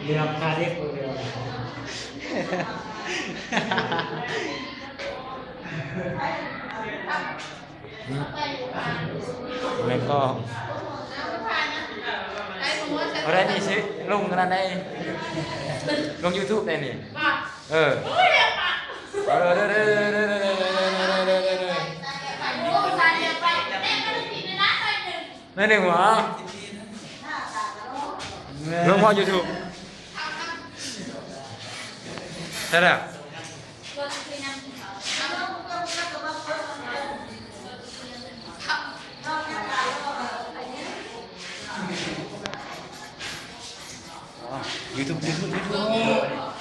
ເລື່ອງຄ່າເດັກບໍ່ເລື່ອງ ແມ່ນກໍ ເອົາໄດ້ນີ້ຊິ ລົງອັນນັ້ນໄດ້ ລົງຢູທູບໄດ້ນີ້ ເອີ ເອີ ເດີ ເດີ ເດີ ໜ້ອຍໜຶ່ງຫວາ ລົງພໍຢູທູບ ໃຊ່ແລ້ວ ຢູທູບ ຢູທູບ ຢູທູບ.